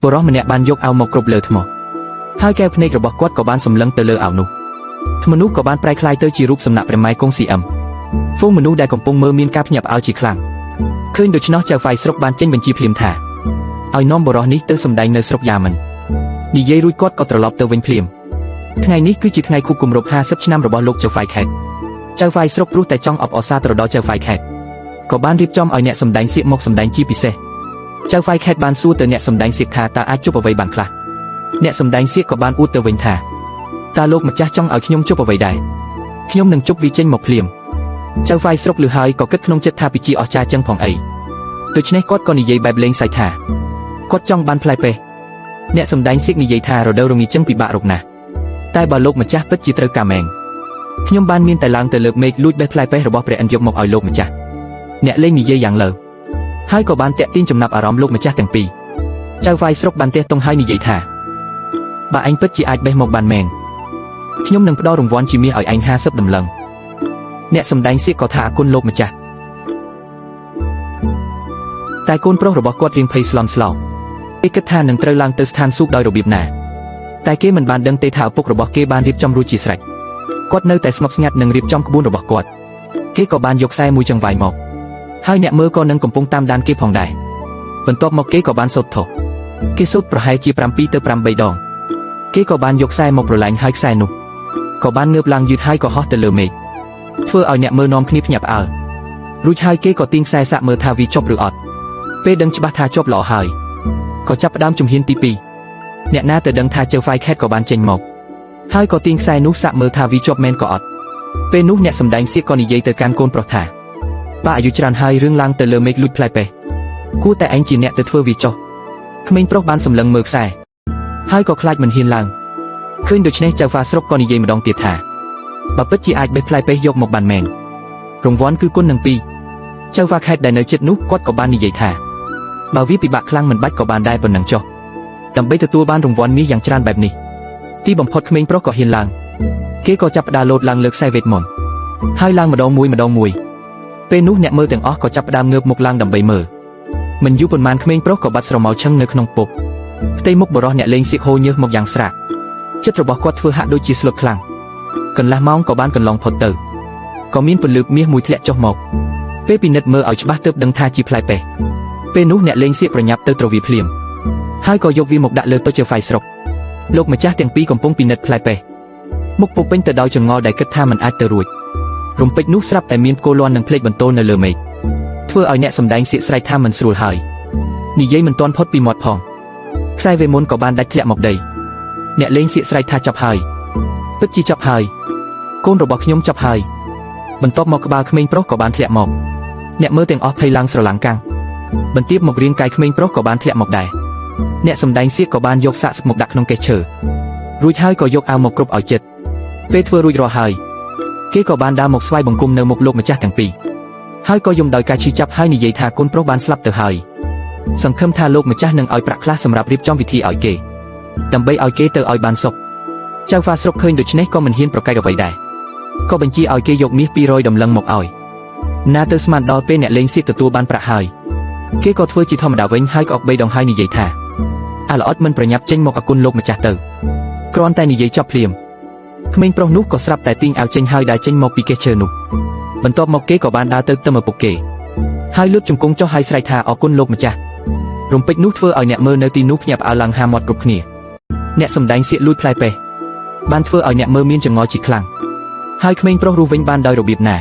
បុរសម្នាក់បានយកអាវមកគ្រប់លើថ្មហើយកែវភ្នែករបស់គាត់ក៏បានសម្លឹងទៅលើអាវនោះថ្មនោះក៏បានប្រែក្លាយទៅជារូបសំណាកព្រះម៉ែកុងស៊ីអឹមហ្វូងមនុស្សដែលកំពុងមើលមានការភ្ញាក់ផ្អើលជាខ្លាំងឃើញដូច្នោះចៅហ្វាយស្រុកបានចេញបញ្ជាភ្លាមថាឲ្យនាំបុរសនេះទៅសម្ដែងនៅស្រុកយ៉ាមិននិយាយរួចគាត់ក៏ត្រឡប់ទៅវិញភ្លាមថ្ងៃនេះគឺជាថ្ងៃខួបគម្រប់50ឆ្នាំរបស់លោកចៅហ្វាយខេតចៅហ្វាយស្រុកព្រោះតែចង់អបអរសាទរដល់ចៅហ្វាយខេតក៏បានរៀបចំឲ្យអ្នកសម្ដែងសៀកមកសម្ដែងជាពិសេសចៅហ្វាយខេតបានសួរទៅអ្នកសម្ដែងសៀកថាតើអាចជប់អ្វីបានខ្លះអ្នកសម្ដែងសៀកក៏បានអួតទៅវិញថាតើលោកម្ចាស់ចង់ឲ្យខ្ញុំជប់អ្វីដែរខ្ញុំនឹងជប់វាចេញមកភ្លាមចៅហ្វាយស្រុកលឺហើយក៏គិតក្នុងចិត្តថាពិជាអស្ចារ្យចឹងផងអីដូច្នេះគាត់ក៏និយាយបែបលេងសើចថាគាត់ចង់បានផ្លែប៉េះអ្នកសម្ដែងសៀកនិយាយថារដូវរងាចឹងពិបាករកណាស់តែបើលោកម្ចាស់ពិតជាត្រូវការមែនខ្ញុំបានមានតែឡើងទៅលើមេឃលួចបេះផ្លែប៉េះរបស់ព្រះឥន្ទយកមកឲ្យលោកម្ចាស់អ្នកលេងនិយាយយ៉ាងលើហើយក៏បានតាក់ទាញចំណាប់អារម្មណ៍លោកម្ចាស់ទាំងពីរចៅហ្វាយស្រុកបានទះទងហើយនិយាយថាបើឯងពិតជាអាចបេះមកបានមែនខ្ញុំនឹងផ្ដល់រង្វាន់ជាមាសឲ្យឯង50តម្លឹងអ្នកសម្ដែងសៀកក៏ថាអរគុណលោកម្ចាស់តែកូនប្រុសរបស់គាត់រៀងភ័យស្លន់ស្លោគេគិតថានឹងត្រូវឡើងទៅស្ថានសួគ៌ដោយរបៀបណាតែគេមិនបានដឹងទេថាឪពុករបស់គេបានរៀបចំរួចជាស្រេចគាត់នៅតែស្ងប់ស្ងាត់និងរៀបចំក្បួនរបស់គាត់គេក៏បានយកខ្សែមួយចង្វាយមកហើយអ្នកមើលក៏នឹងកំពុងតាមដានគេផងដែរបន្ទាប់មកគេក៏បានសូត្រធម៌គេសូត្រប្រហែលជា7ទៅ8ដងគេក៏បានយកខ្សែមកប្រឡាញ់ហើយខ្សែនោះក៏បានងើបឡើងយឺតហើយក៏ហោះទៅលើមេឃធ្វើឲ្យអ្នកមើលនាំគ្នាភ្ញាក់ផ្អើលរួចហើយគេក៏ទាញខ្សែសាកមើលថាវាជាប់ឬអត់ពេលដឹងច្បាស់ថាជាប់ល្អហើយក៏ចាប់ផ្ដើមជំហានទី2អ្នកណាទៅដឹងថាចៅហ្វាយខេតក៏បានចេញមកហើយក៏ទាញខ្សែនោះសាកមើលថាវាជាប់មែនក៏អត់ពេលនោះអ្នកសម្ដែងសៀកក៏និយាយទៅកាន់កូនប្រុសថាប៉ាអាយុច្រើនហើយរឿងឡើងទៅលើមេឃលួចផ្លែប៉េះគួរតែឯងជាអ្នកទៅធ្វើវាចុះក្មេងប្រុសបានសម្លឹងមើលខ្សែហើយក៏ខ្លាចមិនហ៊ានឡើងឃើញដូច្នេះចៅហ្វាស្រុកក៏និយាយម្ដងទៀតថាបើពិតជាអាចបេះផ្លែប៉េះយកមកបានមែនរង្វាន់គឺគុណនឹង2ចៅហ្វាខេតដែលនៅជិតនោះគាត់ក៏បាននិយាយថាបើវាពិបាកខ្លាំងមិនបាច់ក៏បានដែរប៉ុណ្ណឹងចុះដើម្បីទទួលបានរង្វាន់មាសយ៉ាងច្រើនបែបនេះទីបំផុតក្មេងប្រុសក៏ហ៊ានឡើងគេក៏ចាប់ផ្ដើមលោតឡើងលើខ្សែវេទមន្តហើយឡើងម្ដងមួយម្ដងមួយពេលនោះអ្នកមើលទាំងអស់ក៏ចាប់ផ្ដើមងើបមុខឡើងដើម្បីមើលមិនយូរប៉ុន្មានក្មេងប្រុសក៏បាត់ស្រមោលឈឹងនៅក្នុងពុកផ្ទៃមុខបុរសអ្នកលេងសៀកហូរញើសមកយ៉ាងស្រាកចិត្តរបស់គាត់ធ្វើហាក់ដូចជាស្លុតខ្លាំងកន្លះម៉ោងក៏បានកន្លងផុតទៅក៏មានពន្លឺមាសមួយធ្លាក់ចុះមកពេលពិនិត្យមើលឲ្យច្បាស់ទើបដឹងថាជាផ្លែប៉េះពេលនោះអ្នកលេងសៀកប្រញាប់ទៅត្រវាភ្លាមហើយក៏យកវាមកដាក់លើតុចៅហ្វាយស្រុកលោកម្ចាស់ទាំងពីរកំពុងពិនិត្យផ្លែប៉េះមុខពោពេញទៅដោយចង្អល់ដែលគិតថាមិនអាចទៅរួចរំពេចនោះស្រាប់តែមានផ្គរលាន់និងភ្លេចបន្ទោនៅលើមេឃធ្វើឲ្យអ្នកសម្ដែងសៀកស្រែកថាមិនស្រួលហើយនិយាយមិនទាន់ផុតពីមាត់ផងខ្សែវេមុនក៏បានដាច់ធ្លាក់មកដីអ្នកលេងសៀកស្រែកថាចប់ហើយពិតជាចប់ហើយកូនរបស់ខ្ញុំចប់ហើយបន្ទាប់មកក្បាលក្មេងប្រុសក៏បានធ្លាក់មកអ្នកមើលទាំងអស់ភ័យឡើងស្រឡាំងកាំងបន្ទាបមករាងកាយក្មេងប្រុសក៏បានធ្លាក់មកដែរអ្នកសម្ដែងសៀកក៏បានយកសាកមកដាក់ក្នុងកេះឈើរួចហើយក៏យកអាវមកគ្រប់ឲ្យចិត្តពេលធ្វើរួចរាល់ហើយគេក៏បានដើរមកស្វែងបង្គំនៅមុខលោកម្ចាស់ទាំងពីរហើយក៏យំដោយការឈឺចាប់ហើយនិយាយថាកូនប្រុសបានស្លាប់ទៅហើយសង្ឃឹមថាលោកម្ចាស់នឹងឲ្យប្រាក់ខ្លះសម្រាប់រៀបចំពិធីឲ្យគេដើម្បីឲ្យគេទៅឲ្យបានសុខចៅហ្វាស្រុកឃើញដូច្នេះក៏មិនហ៊ានប្រកែកអ្វីដែរក៏បញ្ជាឲ្យគេយកមាស200តម្លឹងមកឲ្យណាទៅស្មានដល់ពេលអ្នកលេងសៀកទទួលបានប្រាក់ហើយគេក៏ធ្វើជាធម្មតាវិញហើយក៏អុកបីដងហើយនិយាយថាអាល្អិតមិនប្រញាប់ចេញមកអគុណលោកម្ចាស់ទៅគ្រាន់តែនិយាយចប់ភ្លាមក្មេងប្រុសនោះក៏ស្រាប់តែទាញអាវចេញហើយដើរចេញមកពីកេះឈើនោះបន្ទាប់មកគេក៏បានដើរទៅទៅឪពុកគេហើយលូតជង្គង់ចុះហើយស្រែកថាអរគុណលោកម្ចាស់រំពេចនោះធ្វើឲ្យអ្នកមើលនៅទីនោះភ្ញាក់ផ្អើលឡើងហាមាត់គ្រប់គ្នាអ្នកសម្ដែងសៀកលួចផ្លែប៉េះបានធ្វើឲ្យអ្នកមើលមានចង្អល់ជាខ្លាំងហើយក្មេងប្រុសរស់វិញបានដោយរបៀបណា